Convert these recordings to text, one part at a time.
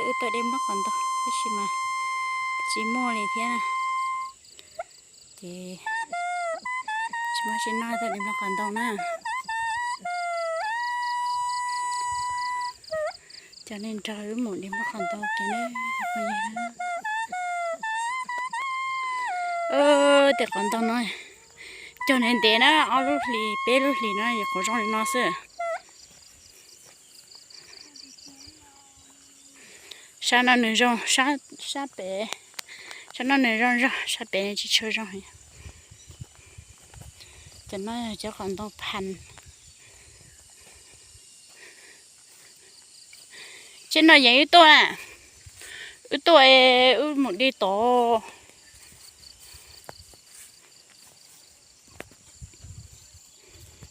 Wb tuaj de nplooj qos ntoo tab sis mas tsis muaj li thiab na. Ces tsis muaj tsis noj tuaj de nplooj qos ntoo na. Coj nej nrog wb mus de nplooj qos ntoo kiag na. Tej qos ntoo no cog ntev ntev na, ob lub hlis peb lub hlis no yuav qhuav zoo li no xwb. Sab no nws zoo, sab pem, sab no nws zoo zog, sab pem nws tsis tshua zoo. Cov no yog cov qos ntoo phan. Tsheb no yeej wb tuaj na, wb tuaj es wb mus de tod.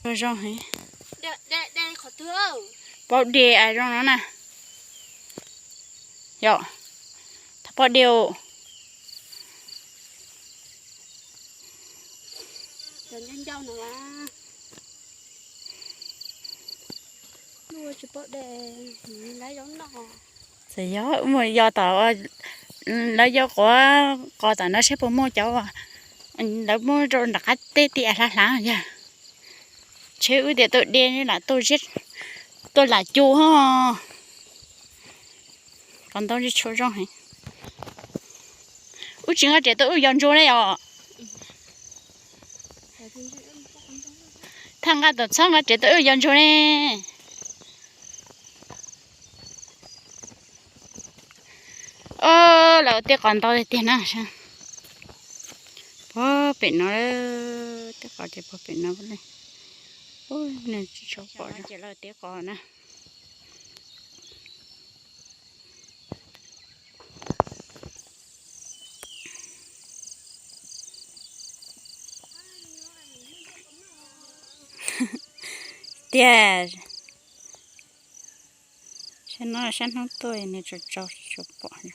Zoo heev. Paub de zoo no na. Yog, thaum paub de. Txawm yog wb mus yos tom, lawv yos quav qos tom no seb puas muaj cov, lawv muab rau nram qab teb tias hlav hlav yog. Tsheb wb tias tuaj de lam tuaj lam cu ho. Qos ntoo tsis tshua zoo heev. Wb tsis nqa riam tuaj wb yos ntsuag ne yom. Thaj nqa tom txhob nqa riam tuaj wb yos ntsuag ne. Os, lawv tej qos ntau tiag tiag na. Puag pem no, tej qos ces puag pem no. Ub, nws tsis tshua pom ces lawv tej qos na. Tiag, sab no sab hnub tuaj nws tsaus tsaus tsis tshua pom.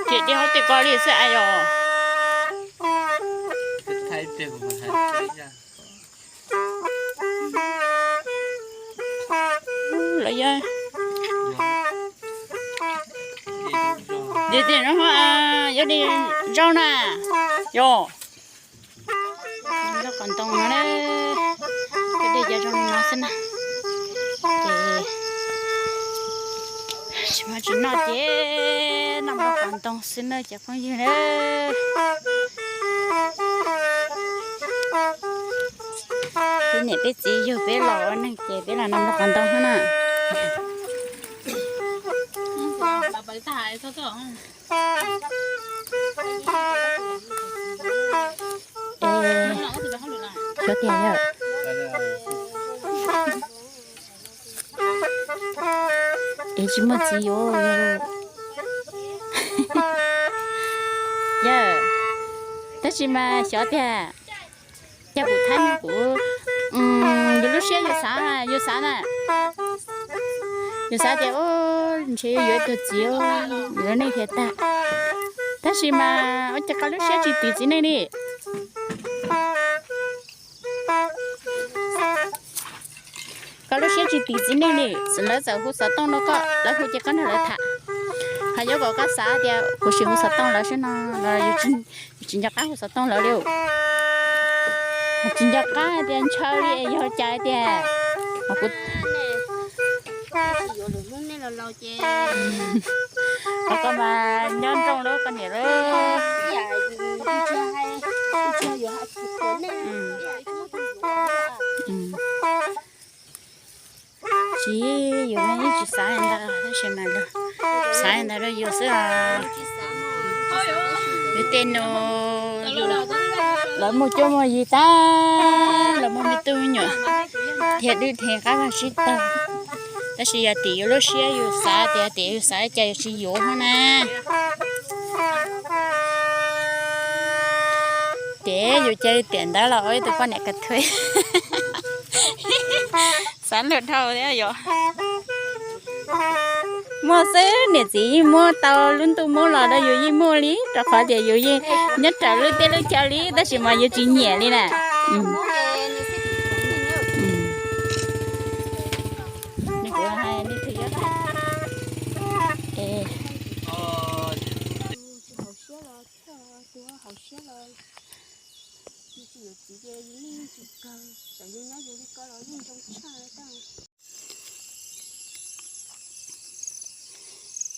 Ces de hauv tej ko li xwb a yom. Lawv yog, de tej no, yog de zaub na, yog. Lub qos ntoo no, tej dej cov zoo li no xwb na. Ces tsis muaj tsis noj ces noj lub qos ntoo xwb na cov phooj ywg na. Peb niam peb txiv yug peb los ua neeg ces peb los noj lub qos ntoo xwb na. Xyov tiag yog, es tsis muaj txiv yuav. Yog, tab sis mas xyov tiag, cas kuv thab no kuv, yus lub siab yus xav, yus xav na, yus xav tias ntshe yuav yuav ib tug txiv, yus lub neej khiav tag. Tab sis mas ua cas koj lub siab tsis tiv txiv neej li. Koj lub siab tsis tiv txiv neej li, lawv txawm hu xov tooj rau koj, lawv hu ces koj nrog lawv tham. Ho yuav kom koj xav tias kuv sim hu xov tooj lawv seb no, yus tsis nco qab hu xov tooj lawv li. Tsis nco qab tias ntshaw li yog cas tias, kuv Qhov ko mas nyob nrooj lawm koj niam lawm. Tsis, yus yeej tsis xav li ntawd tab sis mas xav li ntawd rau yus xwb os. Yus tej nus, lawv muaj cuab muaj yig tag, lawv muaj me tub me nyuam, thiaj dwb thiaj qab vaj tsib taug. Tab sis yog tim yus lub siab yus xav tias tias yus xav li cas yus tsis yuav na. Ces yus cia li tiam ntawd los ua ib tug poj niam ka thuv, xav lwj dhau thiab yus. Muaj xwb, niam txiv yeej muab tau lub ntuj muab los rau yus yeej muaj li, rau qhov tias yus yeej nyob raws lub teb lub chaw li, tab sis mas yus tsis nyiam li na.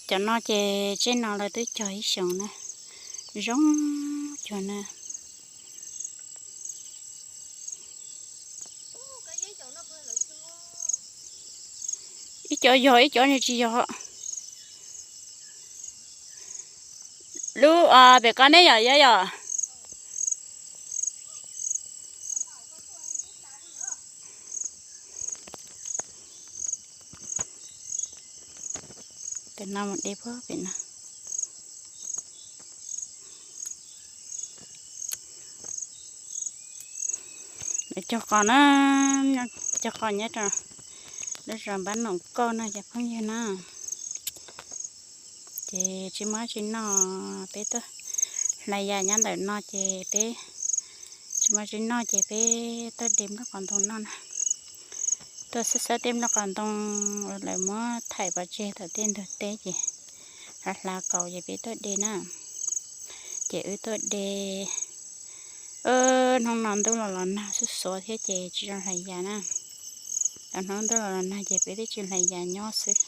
Cov no ces tseb no lawv twb cog ib xyoos na, zoo cuag na. Ib cov yog ib cov tsis yog. Lub pem ko neb yom, yog yom. Pem no mus de puag pem no. Lawv cog qos na, cog qos nyob rau lub zos Npab Noom Kauj no cov phooj ywg na. Ces tsis muaj tsis noj, peb tuaj hlais yas nyob ntawm no ces peb tsis muaj tsis noj ces peb tuaj de nplooj qos ntoo noj na. Tuaj xab xab tej nplooj qos ntoo lawv muab thaim pov tseg thaum tej ntug teb ces hlav hlav kaus ces peb tuaj de na. Ces wb tuaj de, hnub no ntuj los los nag xuab xuav thiab ces tsis zoo hlais yas na. Hnub ntuj los los nag ces peb twb tsis hlais yas nyob xwb.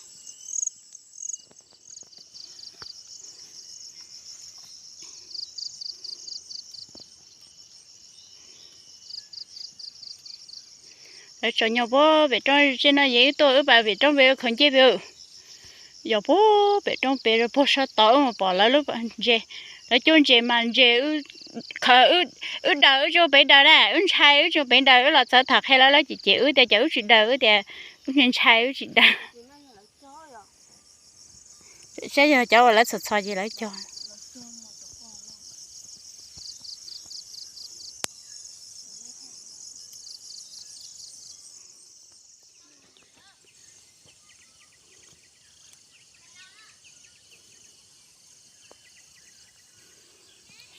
Lawv tsom nyuag puag pem roob, tsev no yeej wb tuaj wb pas pem roob pem ua khaws ncej pem. Yog puag pem roob pem puag sab tod wb mus pom lawv lub ntses, lawv cuab ntses mas ntses, khaws, wb daws wb tsis ua pem daws na, wb ntshai wb tsis ua pem daws, wb los txog tham qhia lawv lawv ces wb tias cas wb tsis daws, wb tias wb ntshai wb tsis daws. Saib yog cov uas lawv txhom txhom ces lawv cog.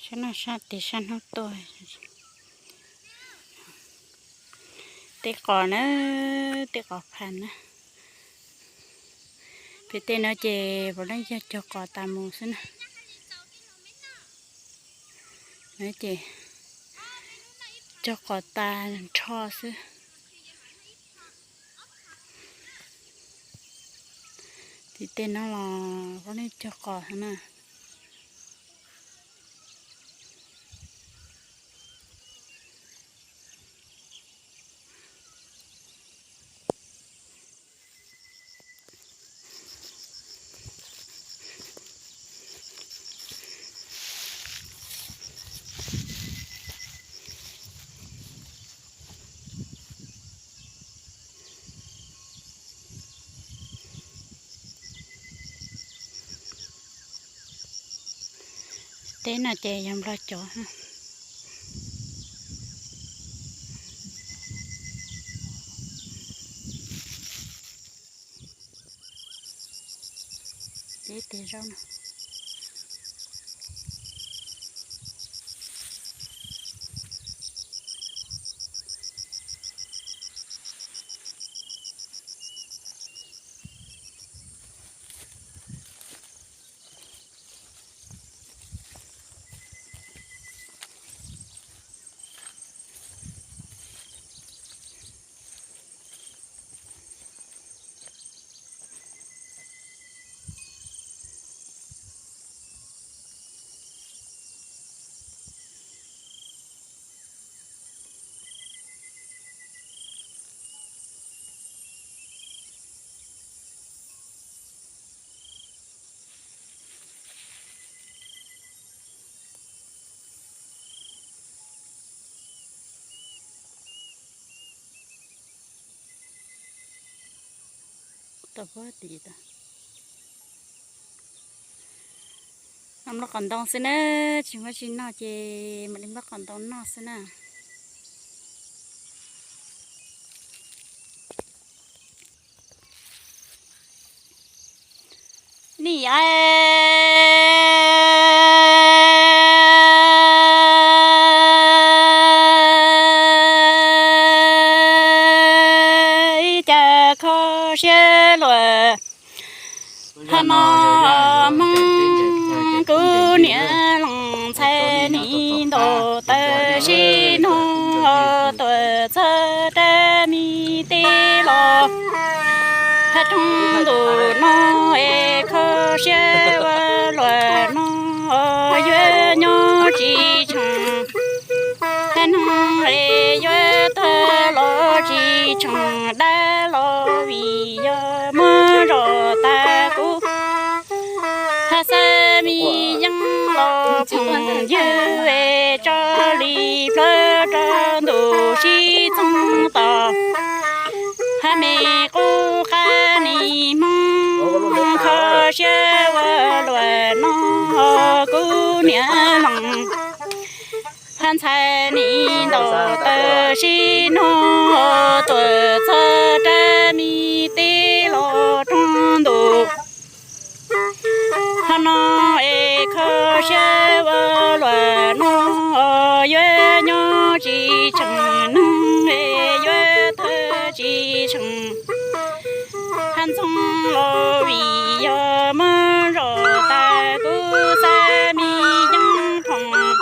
Sab no sab tid sab hnub tuaj. Tej qos na, tej qos pha na. Pem tej no ces puav leej yog cog qos tas mus xwb na. Ces cog qos tas nrho xwb. Tim tej no los puav leej cog qos xwb na. Teb no ces yog nplog cov. Ib tig zaub no. Noj nplooj qos ntoo xwb na, tsis muaj tsis noj ces mam li nplooj qos ntoo noj xwb na. Nim ib cas kho siab luag, hmo no Hmoob kuv niam los ntxhais nim ntaus taw sib nug tuaj txog rab me teb los. Hab rooj ntuj no es kho siab ua luaj no yuav nyob tsis tsheej. Hab neeg es yuav tuag los tsis tsheej, dab los vim yog muab zog tas kuv. Hab xav me yeeb los phooj ywg es tso li plawv rau ntuj sib txoog tos. Hab me qub qab nim Hmoob kho siab ua luaj no kuv niam los. Hab ntxhais nim ntaus taw sib nug tuaj txog rab me teb los rooj ntuj. Hmo no es kho siab ua luaj no yuav nyob tsis tsheej, neeg es yuav tuag tsis tsheej. Hab ntxoog los vim yog muab zog tas kuv xav me yeeb phooj.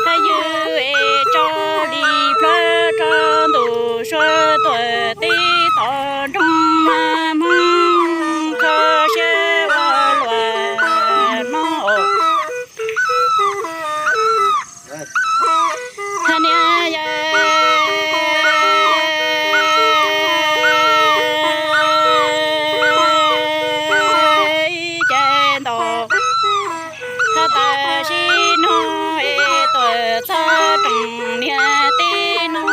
Hab ywg es tso li plawv rau ntuj suav tuaj teb tos nroog mas Hmoob kho siab ua luaj no. Hab niam yawm ib ce ntaus, hab taw sib nug es tuaj txog rooj niam teb no,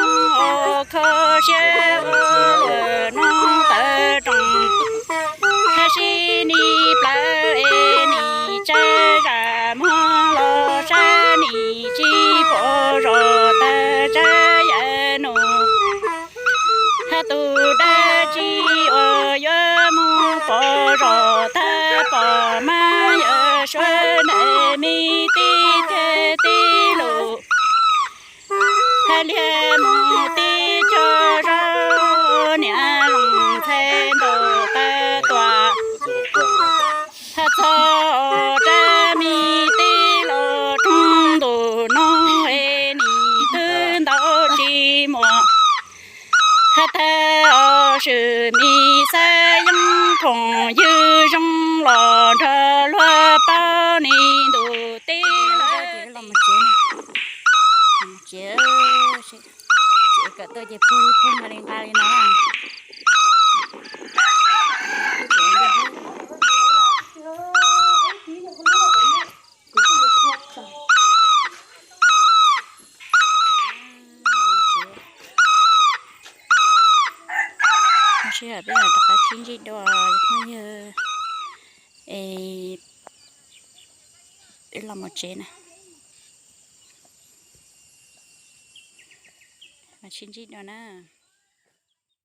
kho siab ua luaj no taw rooj. Hab sib nim plawv es nim tsa zam muag los sab nim tsis pom zog taw tsab yawm nus. Hab tus dab tsi uas yuav mus pom zog taw pom mas yawm suav ntawm me teb tiag teb lus. Hab liag mus teb cog zog niam los ntxhais ntaus taw tuaj. Hab txog rab me teb los rooj ntuj no es nim twb ntaus tsis muaj. Hab tag os swm me xav yeeb phooj ywg zoo los nrog luag paub nim ntuj teb lawm. Tsev kawm tuaj ces puag li puag nqa li nqa li no. Sij hawm peb rov qab sib ntsib dua phooj ywg es peb los mus tsev na. Sib ntsib dua na.